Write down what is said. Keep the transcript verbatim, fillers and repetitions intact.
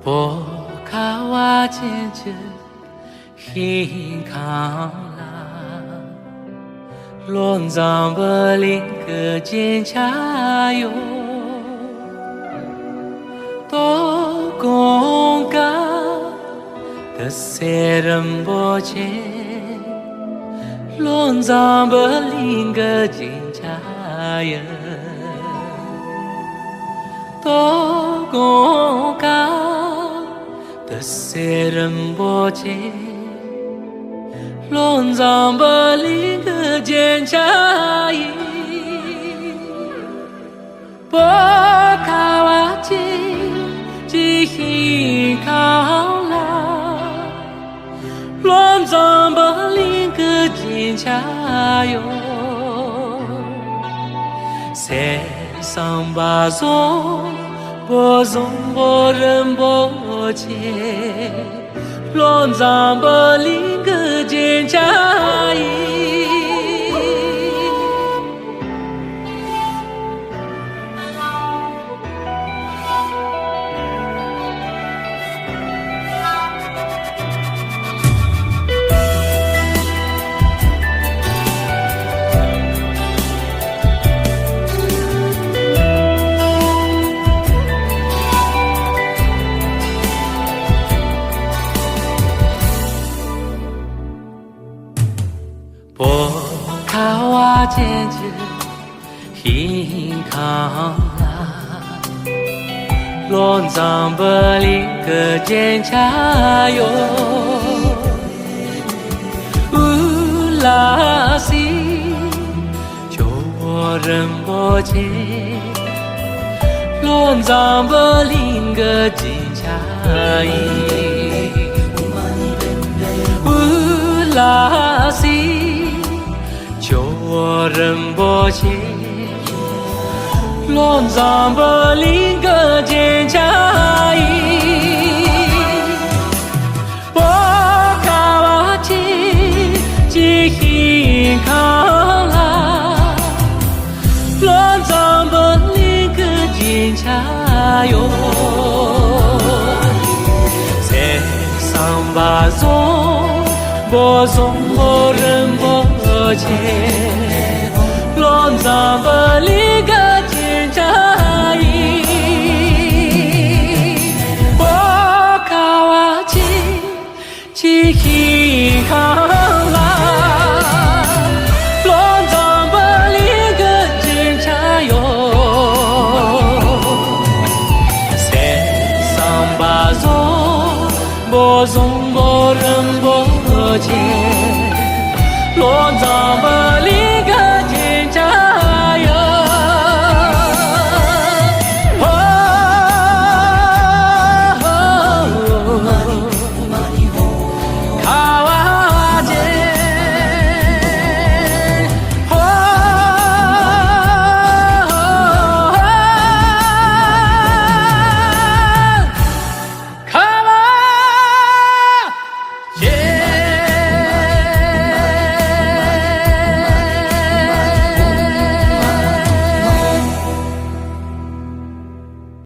བོད་ཁ་བ་ཅན་གྱི་ཞིང་ཁམས་ལ། བློ་བཟང་པོའི་གླིང་གི་རྒྱན་ཆ་ཡོད། དོ་དགོང་ཁ་དུ་སེ་རིན་པོ་ཆེ། བློ་བཟང་པོའི་གླིང་གི་རྒྱན་ཆ་ཡིན། དོ་དགོང་ཁ་དུ་སེ་རིན་པོ་ཆེ། བློ་བཟང་པོའི་གླིང་གི་རྒྱན་ཆ་ཡིན། བོད་ཁ་བ་ཅན་གྱི་ཞིང་ཁམས་ལ། བློ་བཟང་པོའི་གླིང་གི་རྒྱན་ཆ་ཡོད། གསེར་ཟམ་པ་བཟང་པོ་བཟང་པོ་རིན་པོ་ཆེ། བློ་བཟང་པོའི་གླིང་གི་རྒྱན་ཆ་ཡིན། བོད་ཁ་བ་ཅན་གྱི་ཞིང་ཁམས་ལ། བློ་བཟང་པོའི་གླིང་གི་རྒྱན་ཆ་ཡོད། འུ་ལགས་སི་ཇོ་བོ་རིན་པོ་ཆེ། བློ་བཟང་པོའི་གླིང་གི་རྒྱན་ཆ་ཡིན། འུ་ལགས་སི་ཇོ་བོ་རིན་པོ་ཆེ། བློ་བཟང་པོའི་གླིང་གི་རྒྱན་ཆ་ཡིན། བོད་ཁ་བ་ཅན་གྱི་ཞིང་ཁམས་ལ། བློ་བཟང་པོའི་གླིང་གི་རྒྱན་ཆ་ཡོད། གསེར་ཟམ་པ་བཟང་པོ་བཟང་པོ་རིན་པོ་ཆེ། བློ་བཟང་པོའི་གླིང་གི་རྒྱན་ཆ་ཡིན། བོད་ཁ་བ་ཅན་གྱི་ཞིང་ཁམས་ལ། བློ་བཟང་པོའི་གླིང་གི་རྒྱན་ཆ་ཡོད། གསེར་ཟམ་པ་བཟང་པོ་བཟང་པོ་རིན་པོ་ཆེ། བློ་བཟང་པོའི་གླིང་གི་